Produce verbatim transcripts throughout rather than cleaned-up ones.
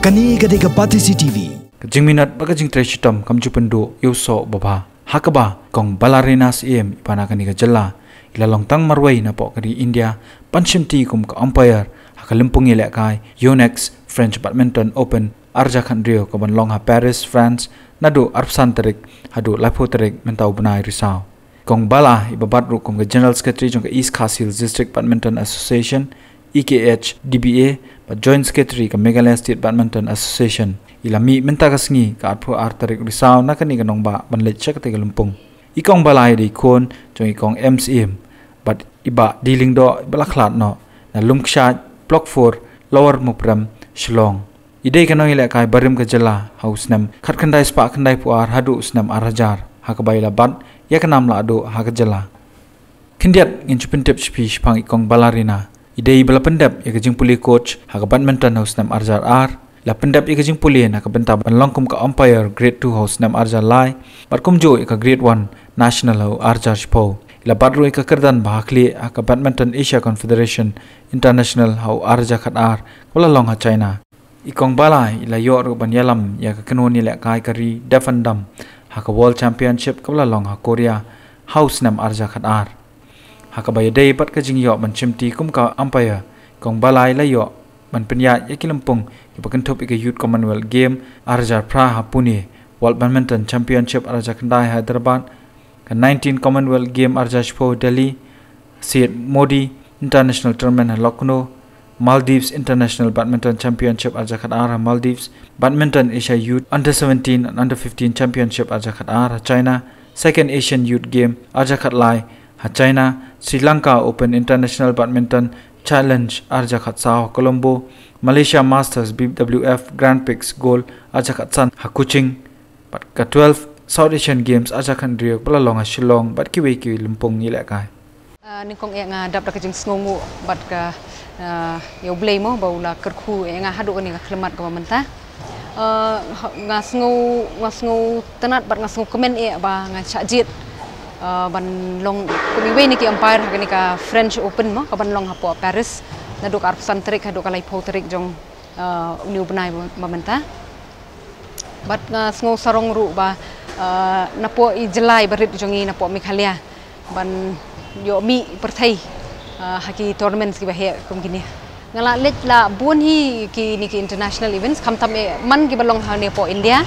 Kane ka dei ka Batesi T V. Ka jingminot bad ka jingtrei shitom kam ju pynduh ïa u soh babha. Ha kaba kong Balarina Syiem iba na kane ka jylla i la long tang marwei napoh ka ri India ban shimti kum ka umpire ha ka lympung ïalehkai Yonex French Badminton Open ar hajar khathynriew kaban long ha Paris, France, naduh arphew san tarik haduh laiphew tarik mynta u bnai Risaw. Kong Bala iba bat ruh kum ka General Secretary jong ka East Khasi Hills District Badminton Association, E K H D B A, bad Joint Secretary ka Meghalaya State Badminton Association, i la mih mynta ka sngi ka arphew ar tarik Risaw na kane ka nongbah ban leit sha katei ka lympung. I kong Bala i dei khun jong i kong M Syiem bad i bah D Lyngdoh iba la khlad noh na Lumkshaid, Block four, Lower Muprem, Shillong. I dei ka nongïalehkai barim ka jylla ha u snem khatkhyndai spah khyndaiphew ar haduh u snem ar hajar, ha kaba i la bat ïa ka nam lahduh ha ka jylla. Khyndiat ngin shu pyntip sha phi shaphang i kong Balarina. I dei iba la pyndep ïa ka jingpule coach ha ka badminton ha u snem ar hajar ar, i la pyndep ïa ka jingpule na ka bynta ban long kum ka umpire grade two ha u snem ar hajar lai, bad kumjuh ïa ka grade one national ha u ar hajar shiphew. I la bat ruh ïa ka kyrdan ba ha khlieh ha ka Badminton Asia Confederation International ha u ar hajar khatar kaba la long ha China. I kong Bala i la ïoh ruh ban ïalam ïa ka kynhun ïalehkai ka ri Deaf and Dumb ha ka World Championship kaba la long ha Korea ha u snem ar hajar khatar. Ha kaba ïadei bad ka jingïoh ban shimti kum ka umpire, kong Bala i la ïoh ban pynïaid ïa ki lympung kiba kynthup ïa ka Youth Commonwealth Game ar hajar phra ha Pune, World Badminton Championship ar hajar khyndai ha Hyderabad, ka nineteen Commonwealth Game ar hajar shiphew Delhi, Syed Modi International Tournament ha Lucknow, Maldives International Badminton Championship ar hajar khatar ha Maldives, Badminton Asia Youth Under seventeen and Under fifteen Championship ar hajar khatar ha China, Second Asian Youth Game ar hajar khatlai ha China, Sri Lanka Open International Badminton Challenge ar hajar khatsaw ha Colombo, Malaysia Masters B W F Grand Prix Gold ar hajar khatsan ha Kuching, bad ka twelve South Asian Games ar hajar khathynriew ba la long ha Shillong bad kiwei ki lympung ïalehkai. Ah, nyngkong eh nga dap da ka jingsngewnguh bad ka, ah, ïa U Blei mo ba u la kyrkhu eh nga haduh kane ka khyllipmat kaba mynta. Ah, ha-, nga sngew, nga sngewtynnat bad nga sngewkmen eh ba nga shah jied, ah, ban long kum iwei na ki umpire ha kane ka French Open mo kaban long hapoh Paris naduh ka arphew san tarik haduh ka laiphew tarik jong, ah, une u bnai ba, ba mynta. Bad nga sngew sarong ruh ba, ah, napoh i jylla iba rit jong ngi napoh Meghalaya ban ïoh mih pyrthei, ah, ha ki tournaments kiba heh kum kine. Nga la leit la bun hi kine ki international events, khamtam eh man kiba long ha ne poh India.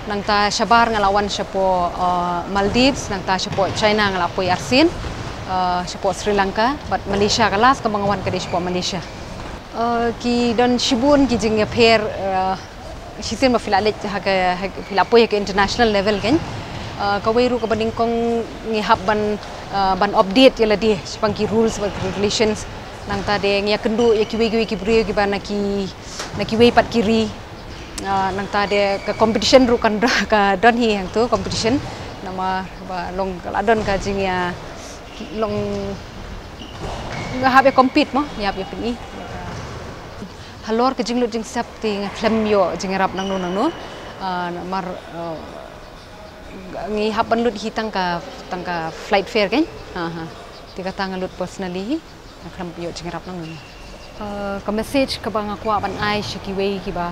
Nangta shabar nga la wan shapoh, ah, Maldives, nangta shapoh China nga la poi arsien, ah, shapoh Sri Lanka, bad Malaysia ka last kaba nga wan ka dei shapoh Malaysia. Ah, ki don shibun ki jingïapher, ah, shisien ba phi la leit ha ka, ha, phi la poi ha ka international level kan. Ah, kawei ruh kaba nyngkong ngi hap ban, ah, ban update ïa lade shaphang ki rules bad regulations. Nangta de ngi ïakynduh ïa kiwei kiwei ki briew kiba na ki, na kiwei pat ki ri. Ah, nangta de ka competition ruh kan do-, ka don hi hangto competition. Namar ba long ka la don ka jingïa long nga hap ïa compete mo, nga hap ïa pyni. Halor ka jinglut jingsep te nga khlem ïoh jingïarap nangno nangno. Ah, namar, ah, ngi hap ban lut hi tang ka, tang ka flight fare kan. Ha, ha. Te kata nga lut personally hi. Nga khlem ïoh jingïarap nangno. Ah, ka message kaba nga kwah ban ai sha kiwei kiba,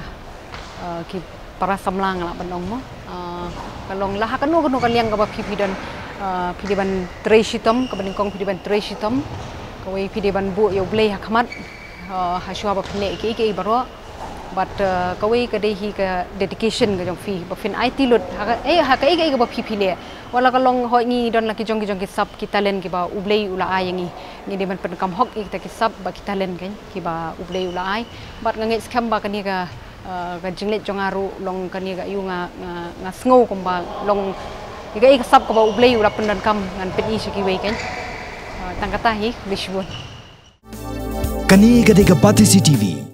ah, ki para samla nga lah ban ong mo. Ah, ka long la ha kano kano ka liang kaba phi phi don, ah, phi dei ban trei shitom, kaba nyngkong phi dei ban trei shitom. Kawei phi dei ban buh ïa U Blei ha khmat, ah, ha shuwa ba phin leh kiei kiei baroh. Bad, ah, kawei ka dei hi ka dedication ka jong phi ba phin aiti lut ha ka, eh, ha kaei kaei kaba phi phi leh. Wat la ka long hooid ngi don la ki jong ki jong ki sap ki talent kiba U Blei u la ai ïa ngi. Ngi dei ban pyndonkam hok ïa kita ki sap bad ki talent kan kiba U Blei u la ai. Bad nga ngeit skhem ba kane ka, ah, ka jingleit jong nga ruh long kane ka ïa nga, nga, nga sngew kumba long ïa ka, ïa ka sap kaba U Blei u la pyndonkam ngan pyni sha kiwei kan. Ah, tang kata hi, khublei shibun. Kane ka dei ka Batesi T V.